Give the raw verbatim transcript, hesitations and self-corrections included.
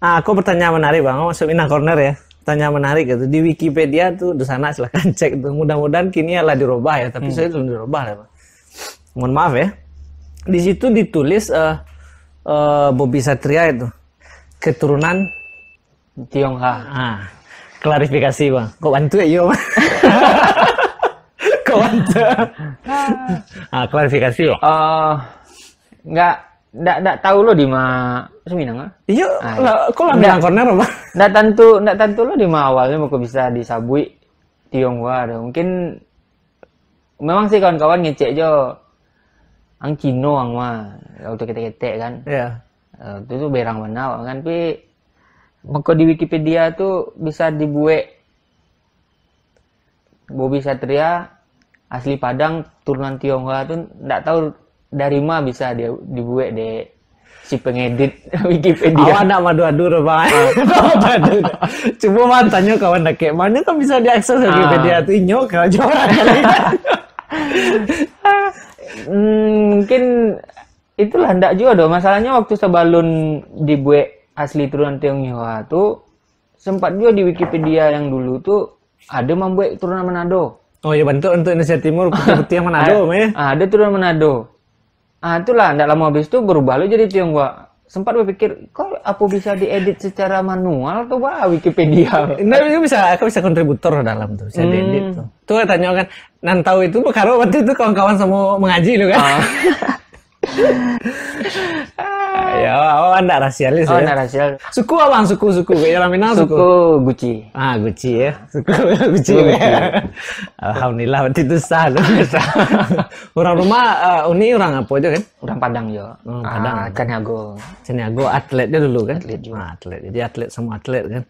Ah, aku pertanyaan menarik, Bang. Masuk Minang Corner ya. Pertanyaan menarik gitu. Di Wikipedia tuh, di sana silahkan cek tuh. Mudah-mudahan kini lah dirubah ya, tapi hmm. Saya belum dirubah lah, Bang. Mohon maaf ya. Di situ ditulis eh eh, Bobi Satria itu keturunan Tionghoa. Ah, klarifikasi, Bang. Kok bantu ya, iyo, Bang? Kok bantu? Ah, klarifikasi, Bang. Eh, nggak, nggak, nggak tahu lo di ma-, Suminang, ah? Iyo, ah, lah, kok lah nggak, Minang Corner, Bang? Nggak tantu, nggak tantu lo di ma awalnya kok bisa disabuik Tionghoa tu. Mungkin memang sih kawan-kawan ngecek jo, "Ang Cino ang mah, auto ketek-ketek kan." Iya. Eh, itu tu berang bana kan, tapi mako di Wikipedia tu bisa dibuek Bobi Satria asli Padang, turunan Tionghoa tu, ndak tahu dari ma bisa dia dibuek dek si pengedit Wikipedia. Awak ndak madu-adu doh, Bang. Ah. Ndak madu-adu doh. Cuma mah tanyo kawan dakek, mano kan bisa diakses Wikipedia tu, inyo karajo urang kali. Hmm, mungkin itulah ndak juo doh. Masalahnya waktu sabalun dibuek asli turunan Tionghoa tu, sempat juo di Wikipedia yang dulu tu ada mambuek turunan Manado. Oh ya, bantuak untuk Indonesia Timur, putiah-putiah Manado, meh. Ah, ada turunan Manado. Ah, itulah, ndak lamo habis tu berubah lo jadi Tionghoa. Sempat bapikir, kok apo bisa diedit secara manual tu, bah, Wikipedia? Ndak, itu bisa, aku bisa kontributor dalam tu, bisa diedit tu. Hmm. Tu lah tanyo kan, nan tahu itu perkara waktu itu kawan-kawan samo mangaji tu kan. Ah. Ya, awak ndak rasialis. Oh, ya? Ndak rasial. Suku, Abang, suku, suku. Kayak dalam Minang, suku. Suku Guci. Ah, Guci ya. Suku Guci. Suku ya. Guci. Alhamdulillah, waktu itu sah tu. Sah. Urang rumah, eh, Uni urang apo aja kan? Urang Padang jo. Urang Padang. Ah, Caniago. Caniago atlet dia dulu kan? Atlet juga. Ah, atlet. Jadi atlet sama atlet kan?